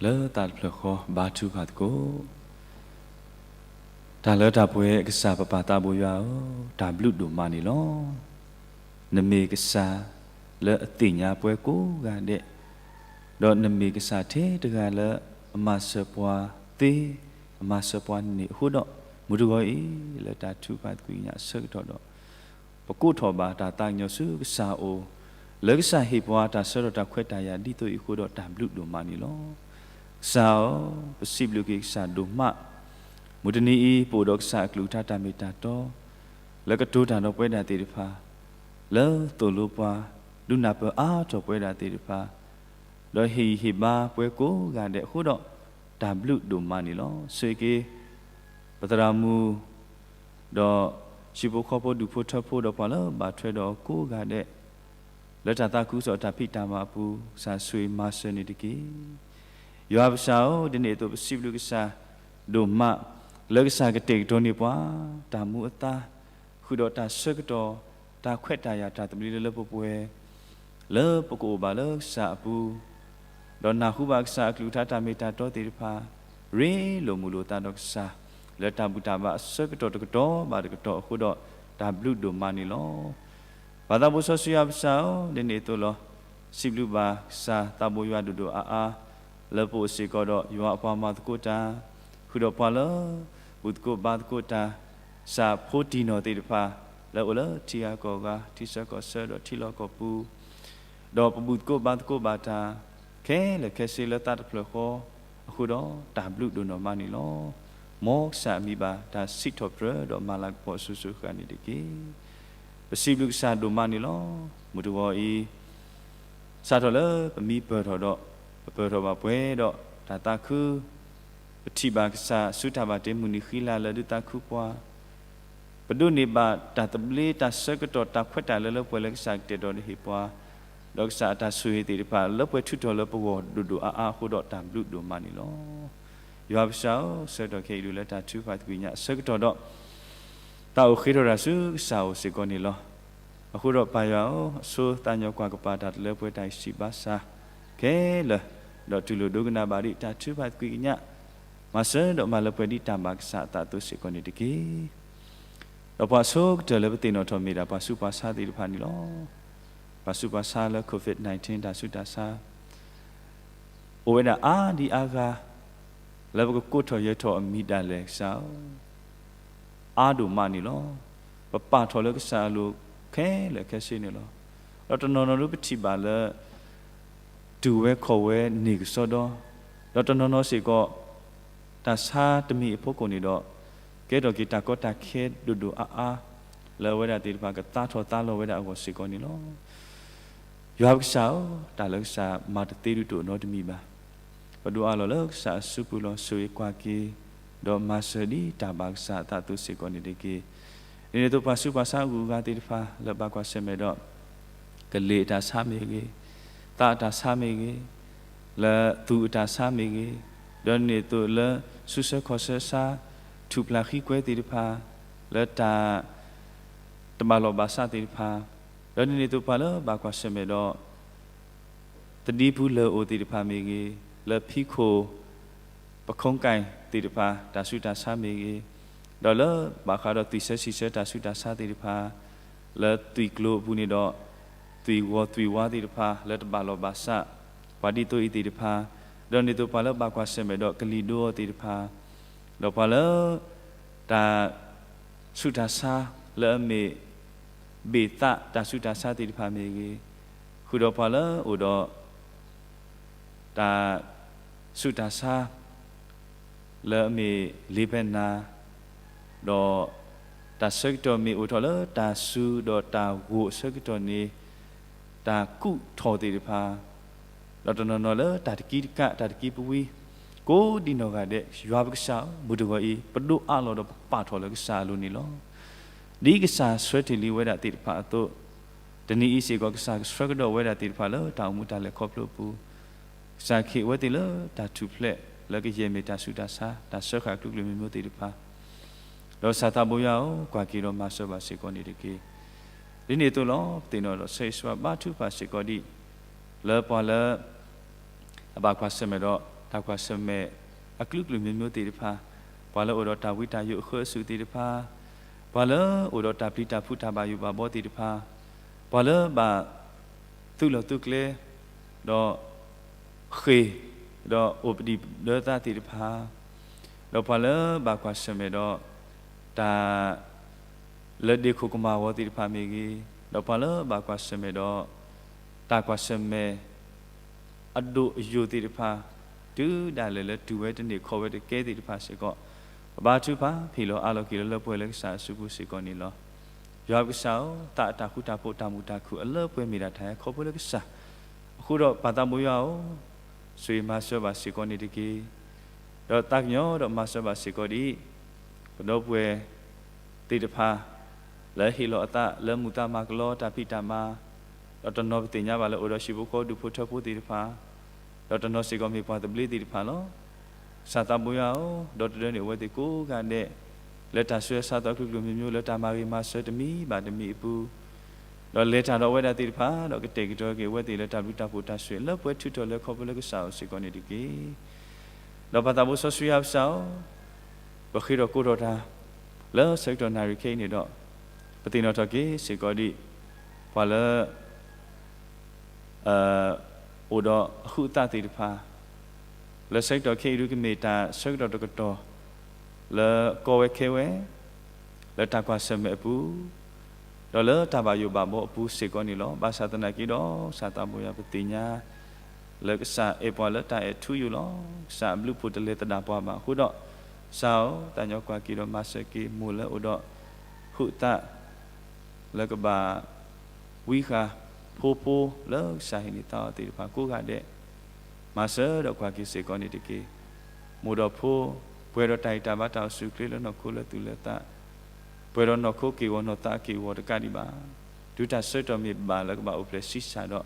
လၢသးတဖျၢၣ်ဃီဘါထုကဖၣ်သကိး. တၢ်လၢတၢ်ပှဲၤကစၢ်ပပၢ်သးဘိယွၤဧၢ, တၢ်ဘျုးဒိၣ်မးန့ၣ်လီၤ. နမ့ၢ်ကစၢ်လၢအသ့ၣ်ညါပှၤကိးဂၤဒဲး, ဒီးနမ့ၢ်ကစၢ်ထဲတဂၤလၢအမၤစၢၤပှၤသ့, အမၤစၢၤပှၤန့ၢ်အဃိဒီး, မုၢ်တဂီၤအံၤ လၢတၢ်ထုကဖၣ်သကွံာ်ကညးအဆၢကတီၢ်ဒီး ပကိးထီၣ်ဘၣ်တၢ်သးကညီၤဆူကစၢ်အအိၣ်, လၢကစၢ်ဟ့ၣ်ပှၤတၢ်ဆၢကတီၢ်တၢ်ခွဲးတၢ်ယာ်ဒ်သိးအံၤအဃိဒီး တၢ်ဘျုးဒိၣ်မးန့ၣ်လီၤ. ကစၢ်ဧၢ, ပစံးဘျုးက့ၤကစၢ်ဒိၣ်မး, မုၢ်တနံၤအံၤ ပအိၣ်ဒီးကစၢ်အကလုၢ်ကထါတၢ်မ့ၢ်တၢ်တီ, လၢကတိၤတၢ်ဒီးပဝဲဒၣ်သ့ၣ်တဖၣ်, လၢသိၣ်လိပှၤ, ဒုးနၢ်ပၢၢ်အါထီၣ်ပဝဲဒၣ်သ့ၣ်တဖၣ်, ဒီးဟ့ၣ်ဂံၢ်ဟ့ၣ်ဘါပှၤကိးဂၤဒဲးအဃိဒီး, တၢ်ဘျုးဒိၣ်မးန့ၣ်လီၤ. ဆိၣ်ဂ့ၤက့ၤ ပသရၣ်မုၣ်, ဒီးဟံၣ်ဖိဃီဖိဒူၣ်ဖိထၢဖိဒီးပှၤလၢဘၣ်ထွဲဒီးအီၤကိးဂၤဒဲး, လၢတၢ်သးခုကစီၣ်တၢ်ဖံးတၢ်မၤအပူၤ ကစၢ်ဆိၣ်ဂ့ၤမၤစၢၤန့ၣ်တက့ၢ်. ယွၤပကစၢ်ဧၢ, ဒ်န့ၣ်အသိးပစံးဘျုးကစၢ်ဒိၣ်မး, လၢကစၢ်ကတဲာ်ကတီၤန့ၢ်ပှၤ, တၢ်မူအသါ, ဃုာ်ဒီးတၢ်ဆၢကတီၢ်, တၢ်ခွဲးတၢ်ယာ်တၢ်သဘျ့လၢလၢပှဲၤပှဲၤ, လၢပကအိၣ်ဘၣ်လၢကစၢ်အပူၤ ဒီးနၢ်ဟူဘၣ်ကစၢ်အကလုၢ်ကထါတၢ်မ့ၢ်တၢ်တီသ့ၣ်တဖၣ်, ရ့လိာ်မုာ်လိာ်သးဒီးကစၢ်, လၢတၢ်ဘူၣ်တၢ်ဘါအဆၢကတီၢ်တကတီၢ်ဘၣ်တကတီၢ်အဃိဒီး, တၢ်ဘျုးဒိၣ်မးန့ၣ်လီၤ. ပၢ်သးဘိစီဆှံယွၤပကစၢ်ဧၢ, ဒ်န့ၣ်အသိးလီၤ. စံးဘျုးဘၣ်ကစၢ်သးဘိယွၤဒိၣ်ဒိၣ်အါအါ, လၢပအိၣ်စ့ၢ်ကီးဒီးယွၤအပှၤမၤသကိးတၢ်, ဃုာ်ဒီးပှၤလၢ ဘူၣ်သကိးဘါသကိးတၢ်, ကစၢ်ဖိတံၢ်နီၢ်သ့ၣ်တဖၣ်, လၢအိၣ်လၢထံဂၤကီၢ်ဂၤ, ထံဆၢကီၢ်ဆၢဒီးထံလီၢ်ကီၢ်ပူၤ, ဒီးပဘူၣ်သကိးဘါသကိးဘၣ်တၢ်, ခဲလၢာ်ခဲဆ့လၢသးတဖျၢၣ်ဃီအဃိဒီး, တၢ်ဘျုးဒိၣ်နီၢ်မးန့ၣ်လီၤ. မ်ကစၢ်အမံၤဘၣ်တၢ်စံးထီၣ်ပတြၢၤဒီးမၤလၤကပီၤအစိၤစိၤအဃၣ်န့ၣ်တက့ၢ်. ပစံးဘျုးကစၢ်ဒိၣ်မးန့ၣ်လီၤ. မုၢ်တဂီၤအံၤ စးထီၣ်လၢပမံပၢၢ်ထီၣ်ဒီး, ပပၢၢ်ထီၣ်ဘၣ်ပှဲၤဒီးတၢ်သးခု, ပထံၣ်ဘၣ်ကစၢ်အစုတၢ်ဘၣ်တ့မုၢ်နံၤဃံလၤလၢဒုးသးခုပှၤ, ပဒိးန့ၢ်ဘၣ်တၢ်သဘျ့တၢ်ဆၢကတီၢ်တၢ်ခွဲးတၢ်ယာ်လၢလၢပှဲၤပှဲၤလၢကစၢ်ကတဲာ်ကတီၤဟ့ၣ်ပှၤ, ဒီးကစၢ်အတၢ်ဆိၣ်ဂ့ၤသ့ၣ်တဖၣ်လၢပှဲၤထုးထီၣ်လၢပဂီၢ်ဒိၣ်ဒိၣ်အါအါအဃိဒီးတၢ်ဘျုးဒိၣ်မးန့ၣ်လီၤ. ယွၤပကစၢ်ဧၢ, ဆၢကတီၢ်ခဲအံၤဒုးလၢတၢ်ထုကဖၣ်သကွံာ်ညါအဆၢကတီၢ်ဒီး, သးအိၣ်ဃ့ထီၣ်တၢ်ဆူကစၢ်အအိၣ်စ့ၢ်ကီးန့ၣ်လီၤ. အဃိဒီးပၢ်ယွၤဧၢ, အဆိသးညီကွၢ်ကပၤတၢ်တလၢပှဲၤတၢ်အံၤစံးဘၣ်ဆၣ်ခဲလၢာ်, ဒီးတူၢ်လိာ်ဒိကနၣ်ဘၣ်ဒံးတၢ်ထုကဖၣ်သကွံာ်ကညါ, မၤစၢၤဒီးမၤလၢပှဲၤဒံးတၢ်ဘၣ်ကစၢ်အသးအသိးစ့ၢ်ကီးန့ၣ်တက့ၢ်. ဒီးပှၤဆိကတၢၢ်လၢပသ့ၣ်နီၣ်ထီၣ်မ့ၢ်ဒၣ်ပှၤဆူးပှၤဆါသ့ၣ်တဖၣ်န့ၣ်လီၤ. ပှၤဆူးပှၤဆါလၢ COVID nineteen တၢ်ဆူးတၢ်ဆါ အိၣ်ဝဲဒၣ်အါဒံအါဂၤ, လၢပကကိးထီၣ်ယဲၤထီၣ်အမံၤဒၣ်လဲာ်ကစၢ်ဧၢ, အါဒိၣ်မးန့ၣ်လီၤ. ပပာ်ထီၣ်လၢကစၢ်အလိၤခဲလၢာ်ခဲဆ့န့ၣ်လီၤ. ဒီးတနီၤနီၤဒုပထံၣ်ဘၣ်လၢ တုၤဝဲခီၣ်ဝဲန့ၢ်ကစီဒီ, ဒီးတနီၤနီၤစ့ၢ်ကီး တၢ်ဆါတမံၤအဖီခိၣ်န့ၣ်ဒီး ကဲထီၣ်က့ၤတၢ်ကီတၢ်ခဲဒိၣ်ဒိၣ်အါအါ လၢအဝဲဒၣ်သ့ၣ်တဖၣ်ကသါထီၣ်သါလီၤဝဲဒၣ်အဂီၢ်စ့ၢ်ကီးန့ၣ်လီၤ. ယွၤပကစၢ်ဧၢ, တၢ်လၢကစၢ်မၤတသ့ဒုးတအိၣ်နီတမံၤဘၣ်. ပဒိးအးလီၤလၢကစၢ်အစုပူၤလီၤ. ဆိၣ်ဂ့ၤကွၢ်က့ၤ ဒီးမၤစၢၤဒ်တၢ်ဘၣ်ကစၢ်အသးအသိးစ့ၢ်ကီးန့ၣ်တက့ၢ်. ဒ်န့ၣ်အသိးပှၤဆူးပှၤဆါအဂုၤအဂၤသ့ၣ်တဖၣ် လၢဘၣ်ကွၢ်ဆၢၣ်မဲာ်ဒီး ကလ့ၣ်အတၢ်ဆါမ့ၢ်ဂ့ၤ, သးအတၢ်ဆါမ့ၢ်ဂ့ၤ, လၢသူၣ်အတၢ်ဆါမ့ၢ်ဂ့ၤ, ဒီးဒ်န့ၣ်အသိးလၢ ဆူၣ်ဆၢခီၣ်ဆၢဆါ ထူၣ်ဖျးဃံကွဲသ့ၣ်တဖၣ် လၢတၢ် တဘၣ်လီၢ်ဘၣ်စးသ့ၣ်တဖၣ်, ဒီးဒ်န့ၣ်အသိးပှၤလၢဘၣ်ကွၢ်ဆၢၣ်မဲာ်ဒီး သဒံပူၤလၢၢ်အိၣ်သ့ၣ်တဖၣ်မ့ၢ်ဂ့ၤ, လၢဖံးခိၣ် ပခိကၣ်သ့ၣ်တဖၣ် တၢ်ဆူးတၢ်ဆါမ့ၢ်ဂ့ၤ, ဒီးလၢဘၣ်ဃးဒီးသွံၣ်ဆၢဆံၣ်ဆၢတၢ်ဆူးတၢ်ဆါသ့ၣ်တဖၣ်, လၢသွံၣ်ကျိၤအပူၤန့ၣ်ဒီး သွံၣ်ဂီၤသွံၣ်ဝါသ့ၣ်တဖၣ် လၢတဘၣ်လီၢ်ဘၣ်စး, ပှၤဒ်သိးအံၤသ့ၣ်တဖၣ်, ဒီးဒ်န့ၣ်အသိးပှၤလၢဘၣ်ကွၢ်ဆၢၣ်မဲာ်ဒီးကလံၤဒိအီၤသ့ၣ်တဖၣ်, ဒီးပှၤလၢ တၢ် ဆူးတၢ်ဆါ လၢအမ့ၢ် ဘ့ၣ်သးတၢ်ဆူးတၢ်ဆါသ့ၣ်တဖၣ်မ့ၢ်ဂ့ၤ, ဃုာ်ဒီးပှၤလၢအိၣ်ဒီး တၢ် ဆူးတၢ်ဆါ လၢအမ့ၢ်လ့ၤဖဲနၤ, ဒီး တၢ်ဆၢကတီၢ်မ့ၢ်အိၣ်ထီၣ်လၢတၢ်စူၤဒီးတၢ်ဂိၢ်အဆၢကတီၢ်န့ၣ် တၢ်ကူးထီၣ်သ့ၣ်တဖၣ် ဒီးတနီၤနီၤလၢတၢ်တကံတကး တၢ်တကံပဝံၤ ကိးဒံနီၢ်ဂၤဒဲး ယွၤပကစၢ်ဧၢ, မုၢ်တဂီၤအံၤ ပဒိးအးလီၤဒီးပပာ်ထီၣ်လၢကစၢ်အလိၤန့ၣ်လီၤ. ဒ်ကစၢ်ဆှၢတ့ၢ်လံဝဲဒၣ်သ့ၣ်တဖၣ်အသိး, တနံၤအံၤစ့ၢ်ကီး ကစၢ်ကဆှၢကဒီးဝဲဒၣ်သ့ၣ်တဖၣ်လၢတၢ်အိၣ်မူတၢ်လဲၤခီဖျိအပူၤ, ကစၢ်ကဟ့ၣ်ဝဲသ့ၣ်လၢတၢ်ထူၣ်ဖျဲး လၢကယဲၢ်မ့ၢ်တၢ်ဆူးတၢ်ဆါ တၢ်စၢဃာ်အကလုာ်ကလုာ်မံၤမံၤသ့ၣ်တဖၣ်, ဒီးကစၢ်သးဘိယွၤဧၢ, ကွၢ်က့ၤဒီးမၤစၢၤဘၣ်စ့ၢ်ကီးန့ၣ်တက့ၢ်. ဒ်န့ၣ်အသိးလီၤ. ပသ့ၣ်နီၣ်ဒီးဆၢဂ့ၤဆၢဝါဘါထုကဖၣ်စ့ၢ်ကီးဒံး လၢပှၤလၢ အဘၣ်ကွၢ်ဆၢၣ်မဲာ်ဒီး တၢ်ကွၢ်ဆၢၣ်မဲာ် အကလုာ်ကလုာ်မံၤမံၤသ့ၣ်တဖၣ်, ပှၤလၢအိၣ်ဒီးတၢ်ဝံတၢ်ယိးအဃၢအစူၣ်သ့ၣ်တဖၣ်, ပှၤလၢအိၣ်ဒီးတၢ်ပျံၤတၢ်ဖုးတၢ်ဘၣ်ယိၣ်ဘၣ်ဘီသ့ၣ်တဖၣ်, ပှၤလၢဘၣ် သုးလီၢ်သုးကျဲ ဒီး ဃ့ၢ် ဒီးအိၣ်ပဒံၣ်ဒၢသးသ့ၣ်တဖၣ်, ဒီးပှၤလၢဘၣ်ကွၢ်ဆၢၣ်မဲာ်ဒီး တၢ် လၢဒ့ခိၣ်ကမၢ်ဝီၤသ့ၣ်တဖၣ်မ့ၢ်ဂ့ၤ, ဒီးပှၤလၢဘၣ်ကွၢ်ဆၢၣ်မဲာ်ဒီး တၢ်ကွၢ်ဆၢၣ်မဲာ် အဒိၣ်အယိာ်သ့ၣ်တဖၣ်, တုၤဒၣ်လဲာ်လၢတုၤဝဲတန့ၢ်ခီၣ်ဝဲတကဲသ့ၣ်တဖၣ်စ့ၢ်ကီး, ပဘါထုကဖၣ် ဖံးလီၤအါလီၤက့ၤလၢလၢပှဲၤလၢကစၢ်အစုပူၤစ့ၢ်ကီးန့ၣ်လီၤ. ယွၤပကစၢ်ဧၢ, သးအတၢ်ဃူတၢ်ဖိးတၢ်မုာ်တၢ်ခုၣ်အလၢပှဲၤမ့ၢ်ဒၣ်တၢ်ဟဲခီဖျိလၢကစၢ်, အဃိဒီးပၢ်သးဘိယွၤဧၢ, ဆိၣ်ဂ့ၤမၤစၢၤဘၣ်စ့ၢ်ကီးန့ၣ်တက့ၢ်. ဒီးသးကညီၤဒီးမၤစၢၤဘၣ်စ့ၢ်ကီးဒံး ပဒီပုၢ်ဝဲၢ် သ့ၣ်တဖၣ် လၢဟ့ၣ်လီၤအသးလၢမုာ်သးမၤကလီတၢ်ဖံးတၢ်မၤ, ဒီးတနီၤပသ့ၣ်ညါဘၣ်လၢအိၣ်ဒီးဟံၣ်ဖိဃီဖိဒူၣ်ဖိထၢဖိသ့ၣ်တဖၣ်, ဒီးတနီၤစ့ၢ်ကီးမ့ၢ်ပှၤသဘျ့သ့ၣ်တဖၣ်လီၤ. ကစၢ်သးဘိယွၤဧၢ, ဒီသဒၢန့ၢ်အဝဲသ့ၣ်ကိးဂၤဒဲး လၢတၢ်ဆူးတၢ်ဆါသီအကလုာ်ကလုာ်မံၤမံၤ လၢတၢ်မၤဂ့ၤမၤစၢၤတမံၤဘၣ်တမံၤအပူၤ, ဒီးလဲၤတၢ်ဒီးဝဲဒၣ်သ့ၣ်တဖၣ်, ဒီးကတဲာ်ကတီၤက့ၤအဝဲသ့ၣ်လၢတၢ်ဘျုးတၢ်ဖှိၣ်တၢ်ဆိၣ်ဂ့ၤလၢပှဲၤထုးထီၣ်လၢခီဖျိလၢကစၢ်အအိၣ်စ့ၢ်ကီးန့ၣ်တက့ၢ်. ဒီးပၢ်သးဘိစီဆှံယွၤပကစၢ်ဧၢ, ပဃ့ထီၣ်ကိးထီၣ်တၢ် လၢဆၢကတီၢ်နၣ်ရံၣ်ခဲအံၤန့ၣ်ဒီး ပသ့ၣ်နီၣ်ထီၣ်က့ၤစ့ၢ်ကီးဒံး ပှၤလၢ အိၣ်ဒီးအဟုးအသးသ့ၣ်တဖၣ် လၢဆၢကတီၢ်ခဲအံၤဒုးကမ့ၢ်တၢ်ဆၢကတီၢ်တကတီၢ် လၢကီဝဲခဲဝဲ လၢတၢ်ကွၢ်ဆၢၣ်မဲာ်အပူၤ ဒီးလၢတၢ်ဘၣ်ယိၣ်ဘၣ်ဘီအပူၤစ့ၢ်ကီးန့ၣ်လီၤ. ဘၣ်ဆၣ်သနာ်က့ဒီး ကစၢ်သးဘိယွၤပသ့ၣ်ညါ လၢကစၢ်အဲၣ်ပှၤလၢတၢ်အဲၣ်ထူယိာ်လီၤ. ကစၢ်အဘျုးအဖှိၣ်တလဲၤသဒၣ်ပှၤဘၣ်အဃိဒီး ကစၢ်ဧၢ, သးညီကွၢ်က့ၤဒီးမၤစၢၤက့ၤ မိၢ်လၢအိၣ်ဒီး ဟုးသး လၢကဘၣ် ဝံဃာ် ဖိဖိ လၢကစၢ်ဟ့ၣ်န့ၢ်သးအီၤသ့ၣ်တဖၣ်ကိးဂၤဒဲး မၤစၢၤဒီးကွၢ်က့ၤစ့ၢ်ကီးန့ၣ်တက့ၢ်. မိၢ်ဒီးဖိ ပှဲၤဒီးတၢ်ဂံၢ်တၢ်ဘါတၢ်အိၣ်ဆူၣ်အိၣ်ချ့လၢနီၢ်ခိလၢသူၣ်လၢသး, ပှဲၤဒီးနီၢ်ခိက့ၢ်ဂီၤနီၢ်သးက့ၢ်ဂီၤတကးဒံးဘၣ်. တုၤတၢ်ဆၢကတီၢ်မ့ၢ်ဘၣ်လၢကဘၣ်အိၣ်ဖျဲၣ်ဆံးစၢ်ဒီး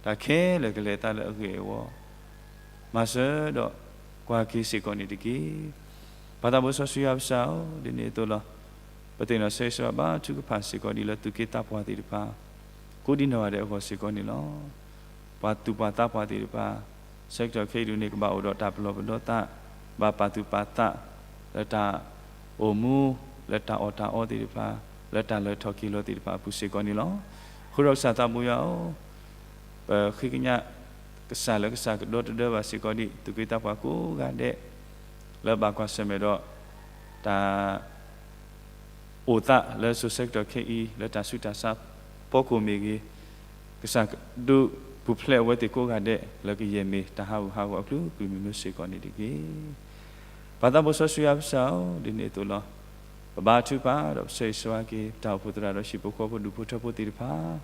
တၢ်ခဲလၢာ်ကလဲၤသးလၢအဂ့ၢ်အဝီ မၤစၢၤဒီးကွၢ်က့ၤစ့ၢ်ကီးန့ၣ်တက့ၢ်. ပၢ်သးဘိစီဆှံယွၤပကစၢ်ဧၢ, ဒ်န့ၣ်အသိးလီၤ. ပသ့ၣ်နီၣ်ဆၢဂ့ၤဆၢဝါဘါထုကဖၣ်စ့ၢ်ကီးဒံးလၢသူၣ်က့သးပှၢ်သ့ၣ်တဖၣ် ကိးဒံနီၢ်ဂၤဒဲးအဂီၢ်စ့ၢ်ကီးန့ၣ်လီၤ. ပှၤသူၣ်ပှၢ်သးပှၢ်သ့ၣ်တဖၣ် ဆၢကတီၢ်ခဲအံၤဒုးန့ၣ် ကဘၣ်အိၣ်ဒီးတၢ်ပလီၢ်ပဒီသး, ဘၣ်ပာ်သူၣ်ပာ်သး လၢတၢ်အိၣ်မူ လၢတၢ်အီၣ်တၢ်အီသ့ၣ်တဖၣ်, လၢတၢ်လၢထီၣ်က့ၤလီၤသ့ၣ်တဖၣ်အပူၤစ့ၢ်ကီးန့ၣ်လီၤ. အဃိဒီးကစၢ်သးဘိယွၤဧၢ, ပဃ့ကညး ကစၢ်လၢကစၢ်ကဒီသဒၢဘၣ်စ့ၢ်ကီးဒံး သူၣ်က့သးပှၢ်ကိးဂၤဒဲး လၢဘၣ်ကွၢ်ဆၢၣ်မဲာ်ဒီး တၢ် အိၣ်သးလၢစိၤဆၢကတီၢ်ခဲအံၤ လၢတၢ်ဆူးတၢ်ဆါဖီခိၣ်မ့ၢ်ဂ့ၤ, ကစၢ်ဒုးပူၤဖျဲးအဝဲသ့ၣ်ကိးဂၤဒဲး လၢကယဲၢ်မ့ၢ်တၢ်ဟးဂူာ်ဟးဂီၤအကလုာ်ကလုာ်မံၤမံၤစ့ၢ်ကီးန့ၣ်တက့ၢ်. ပၢ်သးဘိစီဆှံယွၤပကစၢ်ဧၢ, ဒ်န့ၣ်အသိးလီၤ. ပဘါထုကဖၣ်ဒီးပဆၢဂ့ၤဆၢဝါက့ၤ ပတၢ်အိၣ်ဖှိၣ်သရၣ်ဒီးဟံၣ်ဖိဃီဖိဒူၣ်ဖိထၢဖိသ့ၣ်တဖၣ်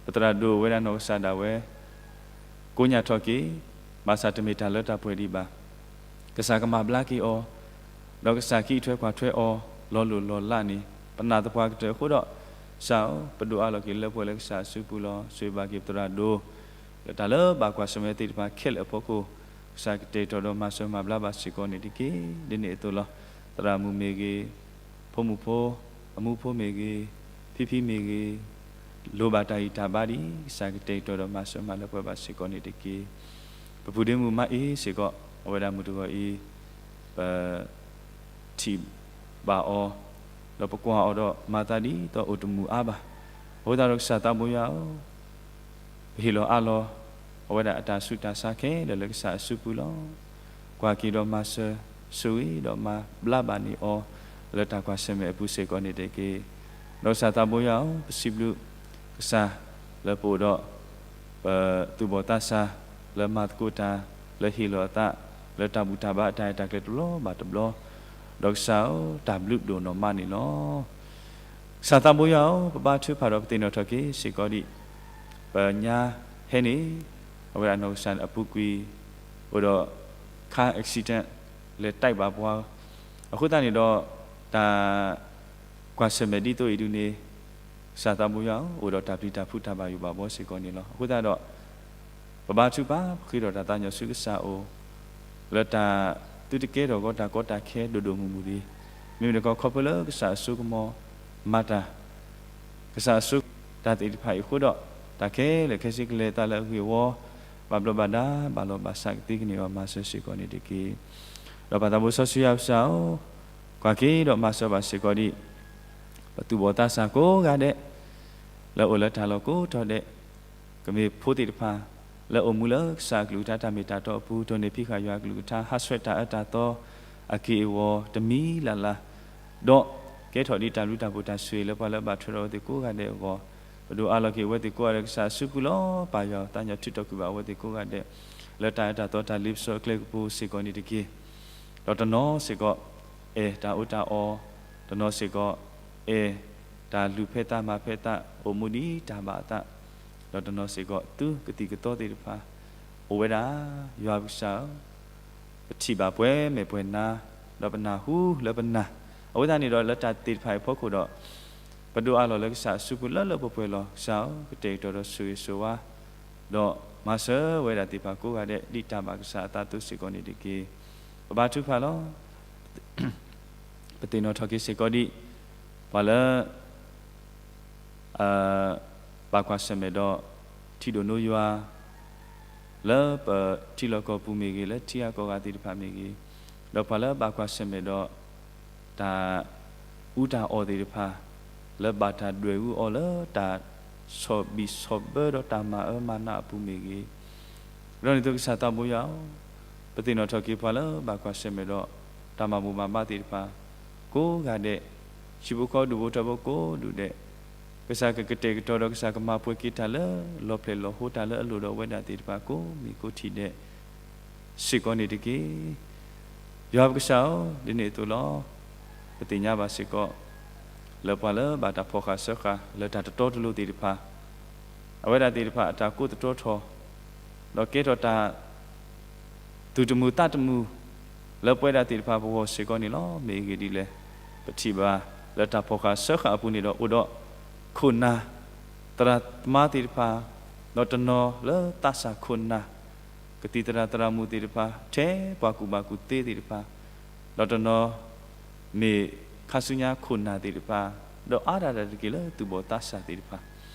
ပသရၣ်ဒိၣ်ဝဲဒၣ်နီၢ်ကစၢ်ဒၣ်ဝဲ ကိးညါထီၣ်က့ၤ, ဘၣ်ဆၣ်တမ့ၢ်တၢ်လၢတၢ်ပှဲၤဒံးဘၣ်. ကစၢ်ကမၤဘျါက့ၤအီၤ, ဒီးကစၢ်ကအံးထွဲကွၢ်ထွဲအီၤ လီၤလိၢ်လီၤလးန့ၣ် ပနာ်သပှၢ်ကတၢၢ်အဃိဒီး, ကစၢ်ဧၢ, ပဒိးအးလီၤက့ၤလၢပှဲၤလၢကစၢ်အစုပူၤလီၤ. ဆိၣ်ဂ့ၤဘၣ်က့ၤပသရၣ်ဒိၣ် လၢတၢ်လၢဘၣ်ကွၢ်ဆၢၣ်မဲာ်သ့ၣ်တဖၣ်ခဲလၢာ်အဖီခိၣ်, ကစၢ်ကတဲာ်ကတီၤဒီးမၤစၢၤမၤဘျါဘၣ်စ့ၢ်ကီးန့ၣ်တက့ၢ်. ဒ်န့ၣ်အသိးလီၤ. သရၣ်မုၣ်မ့ၢ်ဂ့ၤ, ဖိမုၣ်ဖိ, အမူဖိမ့ၢ်ဂ့ၤ, ဖံဖံမ့ၢ်ဂ့ၤ, လိၣ်ဘၣ်တၢ်ဂံၢ်တၢ်ဘါဒ်အံၤ, ကစၢ်ကတဲာ်ကတီၤဒီးမၤစၢၤမၤလၢပှဲၤဘၣ်စ့ၢ်ကီးန့ၣ်တက့ၢ်. ပပုၢ်ဒ့မုၣ်မါအ့စ့ၢ်ကီး, အဝဲဒၣ်မုၢ်တဂီၤအံၤ, ပ ထံၣ်ဘၣ်အီၤ, ဒီးပကွၢ်အီၤဒီးမၤသးဒ်သိးအိၣ်တမုာ်အါဘၣ်. အဃိသတးဒီးကစၢ်သးဘိယွၤဧၢ, ပဟ့ၣ်လီၤအါလီၤ အဝဲဒၣ်အတၢ်ဆူးတၢ်ဆါခဲလၢာ်လၢကစၢ်အစုပူၤလီၤ. ကွၢ်က့ၤဒီးမၤစၢၤ, ဆိၣ်ဂ့ၤဒီးမၤဘျါဘၣ်န့ၢ်အီၤ လၢတၢ်ကွၢ်ဆၢၣ်မဲာ်အပူၤစ့ၢ်ကီးန့ၣ်တက့ၢ်. ဒီးကစၢ်သးဘိယွၤဧၢ, ပစံးဘျုးကစၢ်လၢပအိၣ်ဒီး ပသူၣ်ဘီၣ်သးစၢ် လၢမၤသကိးတၢ်, လၢဟ့ၣ်လီၤအသး, လၢတၢ်ဘူၣ်တၢ်ဘါအတၢ်ရဲၣ်တၢ်ကျဲၤတဘျီဘၣ်တဘျီ, ဒီးကစၢ်ဧၢ, တၢ်ဘျုးဒိၣ်နီၢ်မးန့ၣ်လီၤ. ကစၢ်သးဘိယွၤဧၢ, ပဘါထုကဖၣ်ဒီးပသ့ၣ်နီၣ်ထီၣ်က့ၤစ့ၢ်ကီးဒံး, ပညါဟဲန့ၣ်, အဝဲဒၣ်နီၢ်ကစၢ်န့ၣ်အပူၤကွံာ်, အိၣ်ဒီး car accident လဲၤတၢ်ဘၣ်ပှၤ, အဃိသတးန့ၣ်ဒီး တၢ် ကွၢ်ဆၢၣ်မဲာ်ဒ်သိးအံၤဒုန့ၣ်, ကစၢ်သးဘိယွၤဧၢ, အိၣ်ဒီးတၢ်ပျံၤတၢ်ဖုးတၢ်ဘၣ်ယိၣ်ဘၣ်ဘှီစ့ၢ်ကီးန့ၣ်လီၤ. အဃိသတးဒီး ပဘါထုကဖၣ် ပဃ့ဒီးတၢ်သးကညီၤဆူကစၢ်အအိၣ်, လၢတၢ်သုတကဲထီၣ်ကီးတၢ်ကီတၢ်ခဲဒိၣ်ဒိၣ်မုၢ်မုၢ်ဒံး, မ့မ့ၢ်တခီခီဖျိလၢကစၢ်အစိကမီၤမၤတၢ်, ကစၢ်အစိတၢ်သ့ၣ်တဖၣ်အံၤအဃိဒီး, တၢ်ခဲလၢာ်ခဲဆ့ကလဲၤအသးလၢအဂ့ၢ်အဝီ, ဘၣ်ဘျီးဘၣ်ဒါ ဘၣ်လီၤဘၣ်စးကသ့ကန့ၢ်အီၤမၤစၢၤစ့ၢ်ကီးန့ၣ်တက့ၢ်. ဒီးပၢ်သးဘိစီဆှံယွၤပကစၢ်ဧၢ, ကွၢ်က့ၤဒီးမၤစၢၤဘၣ်စ့ၢ်ကီးဒံး ပသူၣ်ဘီၣ်သးစၢ်ကိးဂၤဒဲး, လၢအိၣ်လၢတၢ်လီၢ်ကိးတီၤဒဲး, ကမ့ၢ်ဖိသ့ၣ်တဖၣ် လၢအိၣ်မူလၢကစၢ်အကလုၢ်ကထါတၢ်မ့ၢ်တၢ်တီအပူၤ, တိၢ်န့ၢ်ဖံးဃာ်ယွၤအကလုၢ်ကထါ, ဟးဆှဲးတၢ်အၢတၢ်သီအက့ၢ်အဂီၤတမံၤလၢ်လၢ်, ဒီးကဲထီၣ်ဒံးတၢ်ဘျုးတၢ်ဖှိၣ်တၢ်ဆိၣ်ဂ့ၤလၢပှၤလၢအဘၣ်ထွဲဒီးအဝဲသ့ၣ်ကိးဂၤဒဲးအဂီၢ်, ပဒိးအးလီၤက့ၤအဝဲသ့ၣ်ကိးဂၤဒဲးလၢကစၢ်အစုပူၤလီၤ. ပၢ်ယွၤ သးကညီၤထုးထီၣ်ကွံာ်ဘၣ်အဝဲသ့ၣ်ကိးဂၤဒဲး လၢတၢ်အၢတၢ်သီတၢ်လ့ပစီအကျဲကပူၤစ့ၢ်ကီးန့ၣ်တက့ၢ်. ဒီးတနီၤစ့ၢ်ကီး အဲၣ်တၢ်အီၣ်တၢ်အီ, တနီၤစ့ၢ်ကီး အဲၣ်တၢ်လုၢ်ဖဲသးမၤဖဲသး အိၣ်မူဒ်တၢ်ဘၣ်အသး, ဒီးတနီၤစ့ၢ်ကီး သုကသံၣ်ကသီသ့ၣ်တဖၣ် အိၣ်ဝဲဒၣ်, ယွၤပကစၢ်ဧၢ, ပထံၣ်ဘၣ်ပှဲၤမဲာ်ပှဲၤနါ, ဒီးပနၢ်ဟူလၢပနၢ်, အဝဲသတးန့ၣ်ဒီးလၢတၢ်သ့ၣ်တဖၣ်အံၤအဖီခိၣ်ဒီး ပဒိးအးလီၤလၢကစၢ်အစုပူၤလၢလၢပှဲၤပှဲၤလီၤ. ကစၢ်ဧၢ, ကတဲာ်ကတီၤဒီးဆိၣ်ဂ့ၤဆိၣ်ဝါ, ဒီးမၤစၢၤဝဲဒၣ်သ့ၣ်တဖၣ်ကိးဂၤဒဲး ဒ်တၢ်ဘၣ်ကစၢ်အသးအသိးစ့ၢ်ကီးန့ၣ်တက့ၢ်. ပဘါထုကဖၣ်လီၤ. ပသ့ၣ်နီၣ်ထီၣ်က့ၤစ့ၢ်ကီးဒံး ပှၤလၢ ဘၣ်ကွၢ်ဆၢၣ်မဲာ်ဒီး ထံဒိၣ်နိယွၤ လၢပထံလီၢ်ကီၢ်ပူၤမ့ၢ်ဂ့ၤ, လၢထံဂၤကီၢ်ဂၤသ့ၣ်တဖၣ်မ့ၢ်ဂ့ၤ, ဒီးပှၤလၢဘၣ်ကွၢ်ဆၢၣ်မဲာ်ဒီး တၢ်အူတၢ်အီၣ်သ့ၣ်တဖၣ် လၢဘၣ်တၢ်ဒွဲၣ်အူအီၣ်လၢတၢ်ဆီၣ်ဘံၣ်ဆီၣ်ဘၢဒီးတၢ်မၤအၢမၤနးအပူၤမ့ၢ်ဂ့ၤ, ဒီးန့ၣ်အသိးကစၢ်သးဘိယွၤဧၢ, ပသ့ၣ်နီၣ်ထီၣ်က့ၤပှၤလၢဘၣ်ကွၢ်ဆၢၣ်မဲာ်ဒီး တၢ်မၤဘူၣ်မၤဘါသ့ၣ်တဖၣ် ကိးဂၤဒဲး, ဟံၣ်ဖိဃီဖိဒူၣ်ဖိထၢဖိကိးဒူၣ်ဒဲး, ကစၢ်ကကတဲာ်ကတီၤဒီးကစၢ်ကမၤပှဲၤက့ၤတၢ်လၢ လီၤဖျဲၣ်လီၤဟိတၢ်လၢအလိၣ်ဒီးဝဲဒၣ်သ့ၣ်တဖၣ်ကိးမံၤကိးထံၣ်ဒဲး စ့ၢ်ကီးန့ၣ်တက့ၢ်. ယွၤပကစၢ်ဧၢ, ဒ်န့ၣ်အသိးလီၤ. ပသ့ၣ်ညါဘၣ်စ့ၢ်ကီး လၢပှၤလၢဘၣ်တၢ်ဖီၣ်ဃာ်စၢဃာ်လၢတၢ်တတီတလိၤသ့ၣ်တဖၣ်, အဝဲဒၣ်သ့ၣ်တဖၣ်အတၢ်ကိးသတြီထီၣ်, ဒီးကဲထီၣ်တၢ် သူၣ်တမုာ်သးတမုာ် လၢပဝဲဒၣ်သ့ၣ်တဖၣ်ပဂီၢ်စ့ၢ်ကီးန့ၣ်လီၤ. မ့ၢ်အဂ့ၢ်ဒ်လဲၣ်, ပထံၣ်ဘၣ်လၢတၢ်ဖီၣ်ဃာ်စၢဃာ်အပူၤန့ၣ်ဒီး အိၣ်ဒီးခိၣ်နၢ် သရၣ်သမါသ့ၣ်တဖၣ်, ဒီးတနီၤလၢသးစၢ်ခိၣ်နၢ် ကသံၣ်သရၣ်သရၣ်မုၣ်သ့ၣ်တဖၣ် ထဲပှၤကူၣ်ဘၣ်ကူၣ်သ့သ့ၣ်တဖၣ်, ဒီးတနီၤ မ့ၢ်ခါဆူညါခိၣ်နၢ်သ့ၣ်တဖၣ်, ဒီးအါဒၣ်တၢ်တက့ၢ်လၢသူၣ်ဘီၣ်သးစၢ်သ့ၣ်တဖၣ်,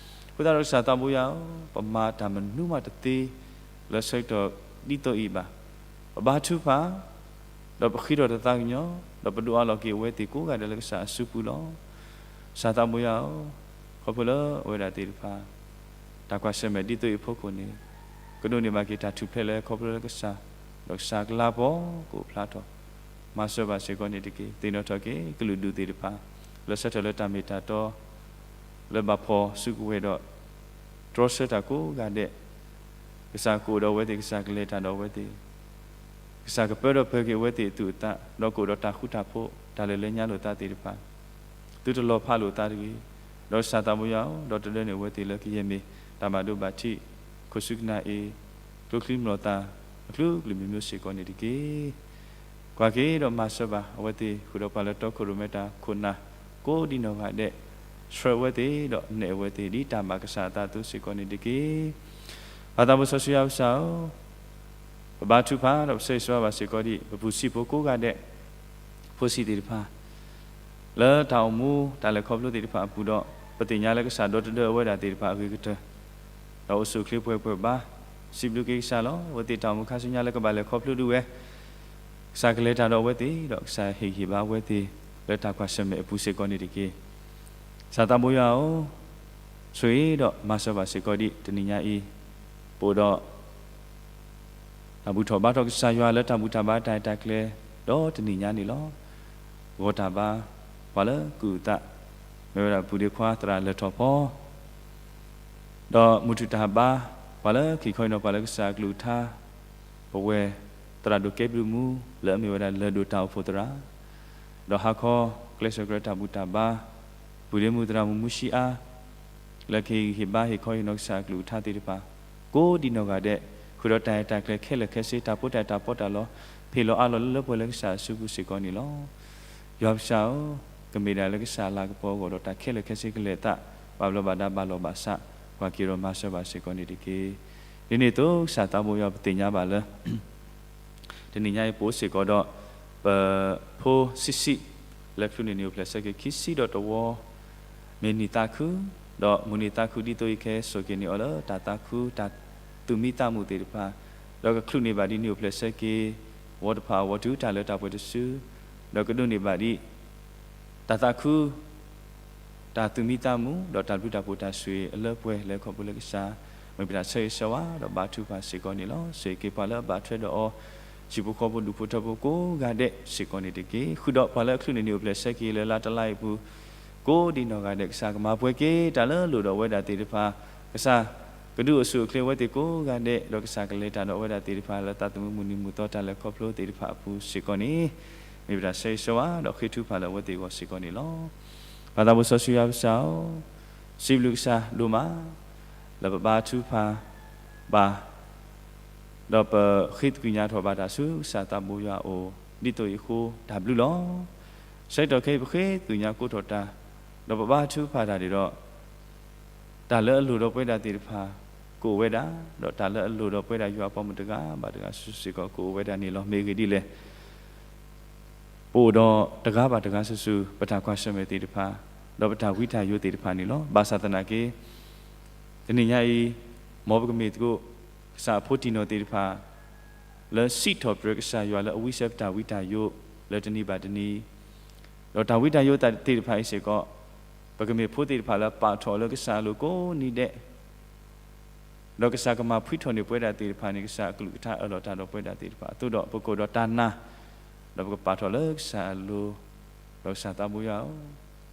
အဃိသတးဒီးကစၢ်သးဘိယွၤဧၢ, ပမၤတၢ်မနုၤမးတသ့ လၢဆၢကတီၢ်ဒ်သိးအံၤဘၣ်. ပဘါထုကဖၣ် ဒီးပဃ့ထီၣ်တၢ်သးကညီၤ, ဒီးပဒိးအးလီၤက့ၤအဝဲသ့ၣ်ကိးဂၤဒဲးလၢကစၢ်အစုပူၤလီၤ. ကစၢ်သးဘိယွၤဧၢ, ခီဖျိလၢအဝဲဒၣ်သ့ၣ်တဖၣ် တၢ်ကွၢ်ဆၢၣ်မဲာ်ဒ်သိးအံၤအဖီခိၣ်န့ၣ်, ကဒိးန့ၢ်ဘၣ်က့ၤတၢ်ထူၣ်ဖျဲးလၢခီဖျိလၢကစၢ်, ဒီးကစၢ်ကလၤပှီၤကအိၣ်ဖျါထီၣ်, မၤစၢၤဘၣ်စ့ၢ်ကီးန့ၣ်တက့ၢ်. သ့ၣ်နီၣ်ထီၣ်က့ၤကလုာ်ဒူၣ်သ့ၣ်တဖၣ် လၢဆၢထၢၣ်လၢတၢ်မ့ၢ်တၢ်တီ လၢဘၣ်ဖီၣ်စုကဝဲၤဒီး တြီဆၢတၢ်ကိးဂၤဒဲး, ကစၢ်ကအိၣ်ဒီးအဝဲသ့ၣ်, ကစၢ်ကလဲၤတၢ်ဒီးအဝဲသ့ၣ်, ကစၢ်ကပၢဒီးပၢၤက့ၤအဝဲသ့ၣ်အသူၣ်အသး, ဒီးကအိၣ်ဒီးတၢ်ဃူတၢ်ဖိး, တၢ်လၢလၢညါလိာ်သးသ့ၣ်တဖၣ်, သုတလီၤဖးလိာ်သးတဂ့ၤ. ဒီးကစၢ်သးဘိယွၤဧၢ, ဒီးတဒၢန့ၢ်အဝဲသ့ၣ်လၢကယဲၢ်မ့ၢ်တၢ်ဘၣ်ဒိဘၣ်ထံး, ခိၣ်ဆူကနၣ်အ့ၣ်, ကျိချံမျိာ်သၣ်, အကလုာ်ကလုာ်မံၤမံၤစ့ၢ်ကီးန့ၣ်တက့ၢ်. ပှၤက့ၤဒီးမၤစၢၤဘၣ်အဝဲသ့ၣ် ဃုာ်ဒီးပှၤလၢတီခိၣ်ရိၣ်မဲတၢ်ခိၣ်နၢ် ကိးဒံနီၢ်ဂၤဒဲး, ဆှၢအဝဲသ့ၣ်ဒီးနဲၣ်အဝဲသ့ၣ် ဒ်တၢ်ဘၣ်ကစၢ်အသးအသိးစ့ၢ်ကီးန့ၣ်တက့ၢ်. ပၢ်သးဘိစီဆှံယွၤကစၢ်ဧၢ, ပဘါထုကဖၣ်ဒီးပဆၢဂ့ၤဆၢဝါဘၣ်စ့ၢ်ကီးဒံး ပပူၤဆံးဖိကိးဂၤဒဲး, ဖိဆံးသ့ၣ်တဖၣ် လၢတၢ်အိၣ်မူတၢ်လဲၤခီဖျိသ့ၣ်တဖၣ်အပူၤဒီး ပသ့ၣ်ညါလၢကစၢ်ဒီတဒၢအဝဲဒၣ်သ့ၣ်တဖၣ်အဂ့ၤကတၢၢ်, ဒီးအိၣ်ဆူၣ်အိၣ်ချ့ပှဲၤပှဲၤဘါ, စံးဘျုးက့ၤကစၢ်လီၤ. အဝဲသ့ၣ်တၢ်အိၣ်မူခါဆူညါလၢကဘၣ်လဲၤခီဖျိဒုးဝဲ ကစၢ်ကလဲၤတၢ်ဒီးအဝဲသ့ၣ် ဒီးကစၢ်ဟ့ၣ်ဂံၢ်ဟ့ၣ်ဘါအဝဲသ့ၣ် လၢတၢ်ကွၢ်ဆၢၣ်မဲာ်အပူၤစ့ၢ်ကီးန့ၣ်တက့ၢ်. ကစၢ်သးဘိယွၤဧၢ, ဆိၣ်ဂ့ၤဒီးမၤစၢၤဘၣ်စ့ၢ်ကီးဒံးတနံၤညါအံၤ, ပအိၣ်ဒီး တၢ်ဘူၣ်ထီၣ်ဘါထီၣ်ကစၢ်ယွၤလၢတၢ်ဘူၣ်တၢ်ဘါတၢ်ရဲၣ်တၢ်ကျဲၤ ဒီးတနံၤညါန့ၣ်လီၤ. ဂီၤတၢ်ဘါ ပှၤလၢကုၢ်အသး, မ့ၢ်ဝဲဒၣ်ပုၢ်ဒ့ခွါသရၣ်လၢၢ်ထီၣ်ဖီ ဒီးမုၢ်ထူၣ်တၢ်ဘါ ပှၤလၢခံခီအံၤနီၤ ပှၤလၢကစၢ်အကလုၢ်ကထါ, ပဝဲၢ်သရၣ်ဒိၣ်ကဲဘျုးမူ လၢအမ့ၢ်ဝဲဒၣ်လၢၢ်ဒိၣ်တၢ်အိၣ်ဖှိၣ်သရၣ်, ဒီးဟါခီ ကျဲးစၢးကရၢတၢ်ဘူၣ်တၢ်ဘါ ပုၢ်ဒ့မုၣ်သရၣ်မုၣ်မူဆံအါ လၢကဟ့ၣ်ဂံၢ်ဟ့ၣ်ဘါဟ့ၣ်ခီဟ့ၣ်နီၤကစၢ်အကလုၢ်ကထါသ့ၣ်တဖၣ် ကိးဒံနီၢ်ဂၤဒဲး, ဃုာ်ဒီးတၢ်ရဲၣ်တၢ်ကျဲၤခဲလၢာ်ခဲဆ့ တၢ်ဖိတၢ်တၢ်ပီးတၢ်လီ ဖ့ၣ်လီၤအါလီၤလၢလၢပှဲၤလၢကစၢ်အစုပူၤစ့ၢ်ကီးန့ၣ်လီၤ. ယွၤကစၢ်ဧၢ, ကမ့ၢ်ဒၣ်လၢကစၢ်အလၤကပီၤအဂီၢ်ဒီးတၢ်ခဲလၢာ်ခဲဆ့ကလဲၤအသး ဘၣ်ဘျီးဘၣ်ဒါဘၣ်လီၢ်ဘၣ်စး ကွၢ်က့ၤဒီးမၤစၢၤဘၣ်စ့ၢ်ကီးန့ၣ်တက့ၢ်. ဒ်န့ၣ်အသိးကစၢ်သးဘိယွၤ ပသ့ၣ်ညါဘၣ်လၢ တနံၤညါအံၤပအိၣ်စ့ၢ်ကီးဒီး ပဖိဆံးဆံး လၢချုးန့ၢ်နံၣ်အိၣ်ဖျဲၣ်ဆၢက့ၤခံဆံဒီးတဝီ မ့ၢ်နံၣ်သးခု, ဒီးမုၢ်နံၤသးခုဒ်သိးယကဟဲစိာ်က့ၤန့ၢ်အီၤလၢတၢ်သးခု တၢ်သူၣ်မံသးမုာ်သ့ၣ်တဖၣ်, ဒီးကချုးန့ၢ်ဘၣ်ဒ်နံၣ်အိၣ်ဖျဲၣ်ဆၢက့ၤ ဝီတဖၣ်အဝီတုၤတၢ်လၢတၢ်ပှဲၤတစု, ဒီးကဒိးန့ၢ်ဘၣ်ဒ် တၢ်သးခု တၢ်သူၣ်မံသးမုာ် ဒီးတၢ်ဘျုးတၢ်ဖှိၣ်တၢ်ဆိၣ်ဂ့ၤအလၢပှဲၤလၢခီဖျိလၢကစၢ် မ့ၢ်ပတၢ်ဆၢဂ့ၤဆၢဝါ ဒီးဘါထုကဖၣ်စ့ၢ်ကီးန့ၣ်လီၤ. ဆိၣ်ဂ့ၤက့ၤပှၤလၢအဘၣ်ထွဲဒီးအီၤ, ဟံၣ်ဖိဃီဖိဒူၣ်ဖိထၢဖိကိးဂၤဒဲးစ့ၢ်ကီးန့ၣ်တက့ၢ်. ဃုာ်ဒီးပှၤလၢအချုးန့ၢ်နံၣ်အိၣ်ဖျဲၣ်ဆၢက့ၤလၢလါတလါအံၤအပူၤ ကိးဒံနီၢ်ဂၤဒဲး ကစၢ်ကမၤပှဲၤက့ၤတၢ်လၢလိၣ်ဒီးအဝဲဒၣ်သ့ၣ်တဖၣ်, ကစၢ်ကဒုးအိၣ်ဆူၣ်အိၣ်ချ့အဝဲသ့ၣ်ကိးဂၤဒဲး ဒီးကစၢ်ကလဲၤတၢ်ဒီးအဝဲဒၣ်သ့ၣ်တဖၣ်လၢသးသမူမုၢ်နံၤမုၢ်သီတၢ်လဲၤခီဖျိသ့ၣ်တဖၣ်အပူၤစ့ၢ်ကီးန့ၣ် မ့ၢ်ပတၢ်ဆၢဂ့ၤဆၢဝါ ဒီးဃ့ထုကဖၣ်လၢအဝဲသ့ၣ်အဂီၢ်စ့ၢ်ကီးန့ၣ်လီၤ. ပၢ်သးဘိစီဆှံယွၤကစၢ်ဧၢ, စံးဘျုးကစၢ်ဒိၣ်မး လၢပဘါထုကဖၣ်ဘၣ် ဒီးပဃ့သကုၤညါထီၣ်ဘၣ်တၢ်ဆူကစၢ်သးဘိယွၤအအိၣ် ဒ်သိးအံၤအဃိတၢ်ဘျုးလီၤ. ဆၢကတီၢ်ခဲအံၤပဃ့သကုၤညါကိးထီၣ်တၢ် ဒီးပဘါထုကဖၣ်တၢ်ဒံးဒီး တၢ်လၢအလိၣ်ဒီးပဝဲဒၣ်သ့ၣ်တဖၣ် ကအိၣ်ဝဲဒၣ်, ဒီးတၢ်လၢအလိၣ်ဒီးပဝဲဒၣ်ယွၤအပိာ်မုၣ်တဂၤဘၣ်တဂၤစုာ်စုာ်စ့ၢ်ကီး ကအိၣ်ဝဲဒၣ်န့ၣ်လီၤ. မ့ၢ်အဂ့ၢ်ဒ်လဲၣ် ပအိၣ်ဒီးတဂၤဘၣ်တဂၤစုာ်စုာ် ပတၢ်ကွၢ်ဆၢၣ်မဲာ်သ့ၣ်တဖၣ်, ဒီးပတၢ်ဝံတၢ်ယိးသ့ၣ်တဖၣ်န့ၣ်လီၤ. ဘၣ်ဆၣ်သနာ်က့ တနံၤညါအံၤ မ်ပကမ့ၢ်သကိး ကစၢ်အဖိတံၢ်နီၢ်သ့ၣ်တဖၣ် လၢစံးထီၣ်ပတြၢၤကစၢ်ယွၤလၢအဝံစဲပတၢ်ဝံတၢ်ယိး လၢတနံၤဘၣ်တနံၤ, ဒီးတၢ်ဝံတၢ်ယိးသ့ၣ်တဖၣ်အံၤစ့ၢ်ကီး ပကမ့ၢ်ဖိသ့ၣ်တဖၣ်လၢပာ်ထီၣ်လၢကစၢ်အလိၤကိးနံၤဒဲး ဒီးကစၢ်ကမၤဖှံထီၣ်န့ၢ်ပဝဲဒၣ်သ့ၣ်တဖၣ်န့ၣ် ကစၢ်အကလုၢ်ကထါအၢၣ်လီၤတၢ်ဒီးပဝဲဒၣ်သ့ၣ်တဖၣ်အသိးဒီး ပကအိၣ်ဒီးတၢ်နာ် ဒီးပကပာ်ထီၣ်လၢကစၢ်အလိၤ, ဒီးကစၢ်သးဘိယွၤဧၢ,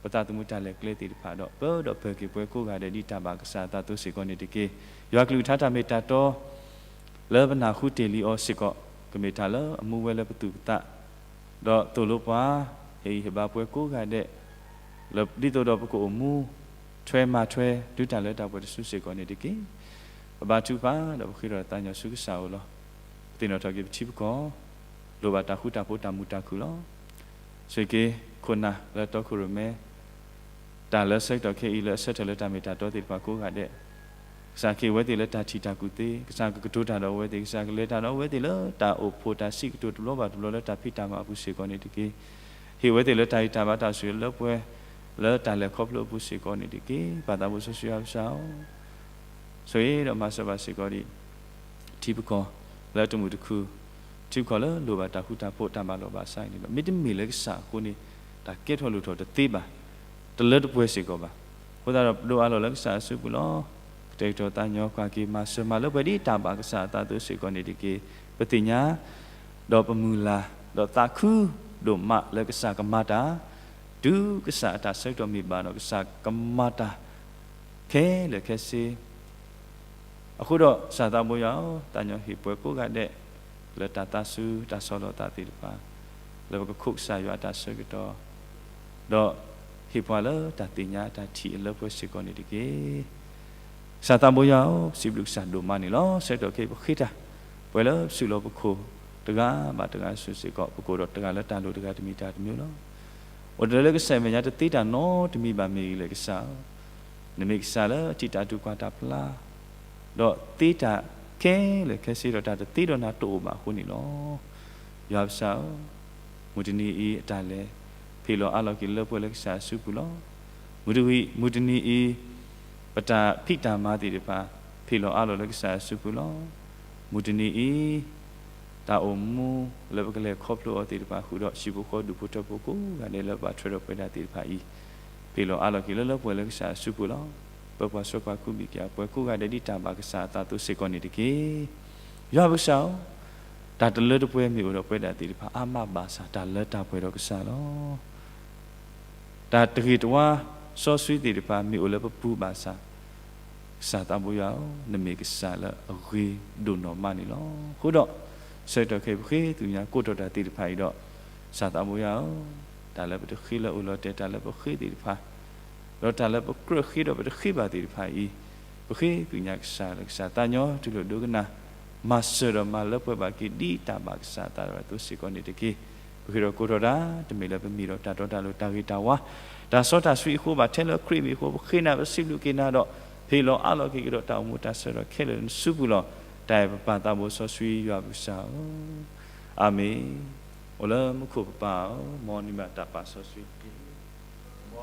ပသးသမူတၢ်လဲၤကျဲသ့ၣ်တဖၣ်ဒီး ပၢဒီးပၢၤက့ၤပှၤကိးဂၤဒဲးဒ်တၢ်ဘၣ်ကစၢ်အသးအသိးစ့ၢ်ကီးန့ၣ်တက့ၢ်. ယွၤကလုၢ်ကထါတၢ်မ့ၢ်တၢ်တီ လၢပနၢ်ဟူတ့ၢ်လံအီၤစ့ၢ်ကီး ကမ့ၢ်တၢ်လၢအမူဝဲလၢပသူၣ်ပသး, ဒီးသိၣ်လိပှၤ ဟ့ၣ်ဂံၢ်ဟ့ၣ်ဘါပှၤကိးဂၤဒဲး လၢဒ်သိးဒီးပကအိၣ်မူ ထွဲမၤထွဲ တုၤတၢ်လၢတၢ်ပှဲၤတစုစ့ၢ်ကီးန့ၣ်တက့ၢ်. ပဘါထုကဖၣ်ဒီးပဃ့ထီၣ်သးညီဆူကစၢ်အအိၣ်လီၤ. ပသ့ၣ်နီၣ်ထီၣ်က့ၤပထံပကီၢ် လိၣ်ဘၣ်တၢ်ဃူတၢ်ဖိးတၢ်မုာ်တၢ်ခုၣ်လီၤ. ဆိၣ်ဂ့ၤက့ၤခိၣ်နၢ်လၢတီခိၣ်ရိၣ်မဲ တၢ်လၢဆၢကတီၢ်ခဲအံၤလၢအဆၢထၢၣ်လၢတၢ်မ့ၢ်တၢ်တီသ့ၣ်တဖၣ်ကိးဂၤဒဲး, ကစၢ်ကဟ့ၣ်ဝဲသ့ၣ်လၢတၢ်ထံၣ်တၢ်ကူၣ်သ့, ကစၢ်ကကတိၤတၢ်ဒီးအဝဲသ့ၣ်, ကစၢ်ကလဲၤတၢ်ဒီးအဝဲသ့ၣ်လၢတၢ်အိၣ်ဖှိၣ်တၢ်စံးကတိၤတဘျီဘၣ်တဘျီလၢတၢ်ဖံးတၢ်မၤအပူၤစ့ၢ်ကီးန့ၣ်တက့ၢ်. ဟ့ၣ်ဝဲသ့ၣ်လၢတၢ်ဂံၢ်တၢ်ဘါတၢ်ဆိၣ်ဂ့ၤလၢပှဲၤ လၢတၢ်လဲၤခီဖျိအပူၤစ့ၢ်ကီးန့ၣ်တက့ၢ်. ပၢ်သးဘိစီဆှံယွၤကစၢ်ဧၢ, ဆိၣ်ဂ့ၤဒီးမၤစၢၤဘၣ်စ့ၢ်ကီးဒံး ထံပကီၢ်လၢတမုာ်တခုၣ်, ထံပကီၢ်လၢလိၣ်ဘၣ်တၢ်ဃူတၢ်ဖိးတၢ်ဘၣ်လီၢ်ဘၣ်စးအံၤန့ၣ်ဒီး မ့တမ့ၢ်လၢကစၢ်အဃိန့ၣ် တၢ်ကဲထီၣ်လိၣ်ထီၣ်တသ့ဘၣ်, တလၢတပှဲၤစ့ၢ်ကီးဘၣ်. အဃိသတးဒီးပဒိးအးလီၤလၢကစၢ်အစုပူၤလီၤ. ကတဲာ်ကတီၤသးညီကွၢ်က့ၤမၤစၢၤမၤလၢပှဲၤဒ်တၢ်ဘၣ်ကစၢ်အသးအသိးစ့ၢ်ကီးန့ၣ်တက့ၢ်. ပသ့ၣ်ညါ ဒီးပမုၢ်လၢ် ဒီးသးခုဒိၣ်မးလၢကစၢ်ကမၤတၢ်, တုၤကစၢ်အတၢ်ဆၢကတီၢ်မ့ၢ်ဘၣ်ဒီး ကစၢ်ကမၤတၢ်ခဲလၢာ်ခဲဆ့ အဃိဒီးကစၢ်သးဘိယွၤဧၢ, သးညီဟ့ၣ်ပှဲၤကိးဂၤဒဲး လၢတၢ်သးစူၤတၢ်ဆီၣ်လီၤသးသ့ၣ်တဖၣ်, လၢပကခိးကစၢ်ယွၤအတၢ်ဆၢကတီၢ်, ဒီးဟ့ၣ်ပှၤလၢတၢ်သ့ၣ်ညါတၢ်ထံၣ်အလၢပှဲၤစ့ၢ်ကီးန့ၣ်တက့ၢ်. ကစၢ်သးဘိယွၤဧၢ, ပစံးဘျုးကစၢ်ဒိၣ်မးန့ၣ်လီၤ. ဆၢကတီၢ်ခဲအံၤပဃ့တၢ် ပှဲၤလၢပစုလီၢ်ပခိၣ် တဂၤဘၣ်တဂၤဆူစ့ၢ်ကီး ပကအိၣ်ဒီးတဂၤလၢတၢ်လိၣ်တဂၤတမံၤတၢ်တမံၤလီၤ. အိၣ်တလၢလၢကစၢ်မဲာ်ညါတသ့တၢ်နီတမံၤဘၣ်မ့ၢ်ဂ့ၤလဲၣ်ကစၢ်ဧၢ, နမ့ၢ်ကစၢ်လၢထံၣ်တၢ်တူၢ်ကွၢ်တၢ်ဖျါ ဒီးသ့တၢ်ခဲလၢာ်ခဲဆ့ဒီးတၢ်တသ့ဒီးနၤတအိၣ်ဘၣ်အဃိန့ၣ်လီၤ. ယွၤပကစၢ်ဧၢ, မုၢ်တနံၤအံၤအတၢ်လဲၤ ဖ့ၣ်လီၤအါလီၤက့ၤလၢပှဲၤလၢကစၢ်အစုပူၤလီၤ. မုၢ်တနံၤ, မုၢ်တနံၤအံၤ ပတၢ်ဖံးတၢ်မၤသ့ၣ်တဖၣ် ဖ့ၣ်လီၤအါလီၤလၢကစၢ်အစုပူၤလီၤ. မုၢ်တနံၤအံၤ တၢ်အိၣ်မူလၢပကလဲၤခီဖျိအီၤသ့ၣ်တဖၣ် ဃုာ်ဒီးဟံၣ်ဖိဃီဒူၣ်ဖိထၢဖိကိးဂၤဒဲးလၢပဘၣ်ထွဲဒီးပဝဲဒၣ်သ့ၣ်တဖၣ်အံၤ ဖ့ၣ်လီၤအါလီၤက့ၤလၢလၢပှဲၤလၢကစၢ်အစုပူၤလီၤ. ပၢၤပှၤစီၤပၤကူးဘံၣ်က့ၤအပှဲၤကိးဂၤဒဲးဒ်တၢ်ဘၣ်ကစၢ်အသးအသိးစ့ၢ်ကီးန့ၣ်တက့ၢ်. ယွၤပကစၢ်ဧၢ, တၢ်တလၢတပှဲၤမ့ၢ်အိၣ်ဒီးပဝဲဒၣ်သ့ၣ်တဖၣ် အါမးဘၣ်ဆၣ် တၢ်လၢတၢ်ပှဲၤဒီးကစၢ်လီၤ. တၢ်တဂ့ၤတဝါစီဆှံသ့ၣ်တဖၣ် မ့ၢ်အိၣ်လၢပပူၤဘၣ်ဆၣ်, ကစၢ်သးဘိယွၤဧၢ, နမ့ၢ်ကစၢ်လၢအဂ့ၤဒိၣ်နီၢ်မးန့ၣ်လီၤ. အဃိဒီး ဆၢကတီၢ်ခဲအံၤ ပဃ့သုညါကိးထီၣ်တၢ်သ့ၣ်တဖၣ်အံၤဒီး ကစၢ်သးဘိယွၤဧၢ, တၢ်လၢပတဃ့လၢအိၣ်လီၤတဲာ် တၢ်လၢပဃ့သ့ၣ်တဖၣ် ဒီးတၢ်လၢပကြၢးဃ့ဒီးပတဃ့ဘၣ်သ့ၣ်တဖၣ်အံၤ, ပဃ့သုညါကစၢ်လၢကစၢ်သးညီ တူၢ်လိာ်ဒိကနၣ် မၤစၢၤဒီးမၤလၢပှဲၤဘၣ်က့ၤ ဒ်တၢ်ဘၣ်ကစၢ်အသးအသိးစ့ၢ်ကီးန့ၣ်တက့ၢ်. ပဃ့ဒီးကိးထီၣ်တၢ် တမ့ၢ်လၢပမ့ၢ်ဒီးတၢ်တီတၢ်လိၤတၢ်ဂ့ၤတၢ်ဝါ, တၢ်စီတၢ်ဆှံအဃိဘၣ် ထဲလၢခရံာ်မံၤအဃိ ပဃ့နၤ ပစံးဘျုးက့ၤနၤဒီး ဖ့ၣ်လီၤအါလီၤက့ၤကဒီးတၢ်အိၣ်မူတၢ်ဆၢကတီၢ်ခဲလၢာ်လၢနစုပူၤလီၤ. တၢ်အဲၣ်ပပၢ်သးဘိစီဆှံယွၤပကစၢ်ဧၢ, အၤမ့ၣ်. အိၣ်လၢမူခိၣ်ပပၢ်ဧၢ, မ်နမၤတၢ်ပာ်စီဆှံတက့ၢ်.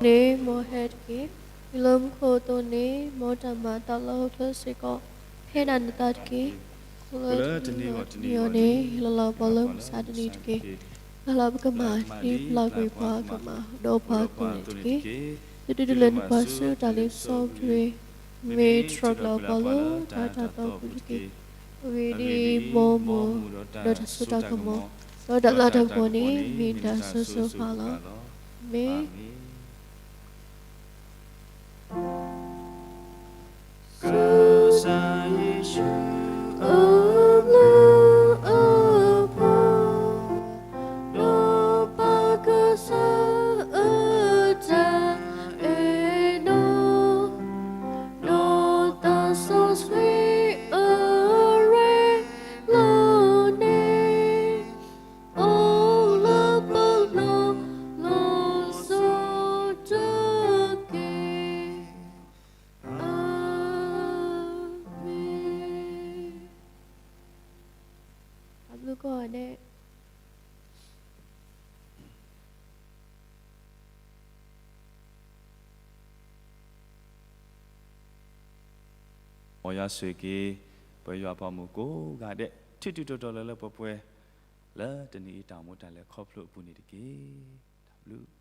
န့ၣ်မ်ဟဲတက့ၢ်. တုၤလၢမူခိၣ်အသိးန့ၣ် မ်တၢ်မၤအသးလၢဟီၣ်ခိၣ်ချၢစ့ၢ်ကီး ဖဲဒၣ်နသးတက့ၢ်. အိၣ်လၢတနံၤဂီၢ်တနံၤအဂီၢ်န့ၣ် ဟ့ၣ်လီၤလၢပှၤလၢမုၢ်ဆါတနံၤတက့ၢ်. တၢ်လၢပကမၤဒ်ပျၢ်ကွံာ်ပှၤကမၤဒီးပှၤအသိးန့ၣ်တက့ၢ်. သုတတုၤလၢနပှၤဆူတၢ်လ့ပစီပူၤတဂ့ၤ. မ့ၢ်တြီပျၢ်ပှၤလၢတၢ်အၢတၢ်သီအပူၤတက့ၢ်. အဂ့ၢ်ဒ်အံၤ, မ်မူဒီးတၢ်စိတၢ်ကမီၤ, ဒီးတၢ်လၤတၢ်ကပီၤန့ၣ် မ့ၢ်တၢ်စိၤစိၤဃၣ်ဃၣ်လီၤ. မ့ၢ် ကစၢ်ယ့ၣ်ၡူးအဘျုးအဖှိၣ်, ဒီးပၢ်ကစၢ်အတၢ်အဲၣ်ဒိး, ဒီးသးစီဆှံအရ့လိာ်န့ၣ် အိၣ်လၢပလိၤလီၤစိၤတက့ၢ်. အၤမ့ၣ်. တၢ်ဘျုးကိးဂၤဒဲး. မ်ယွၤဆိၣ်ဂ့ၤက့ၤ ပယွၤပှၤဂီၢ်မုၢ်ကိးဂၤဒဲး ထူးထူးတီၤတီၤလၢလၢပှဲၤပှဲၤ လၢတနံၤအံၤတၢ်အိၣ်မူတၢ်လဲၤခီဖျိအပူၤန့ၣ်တက့ၢ်. တၢ်ဘျုး.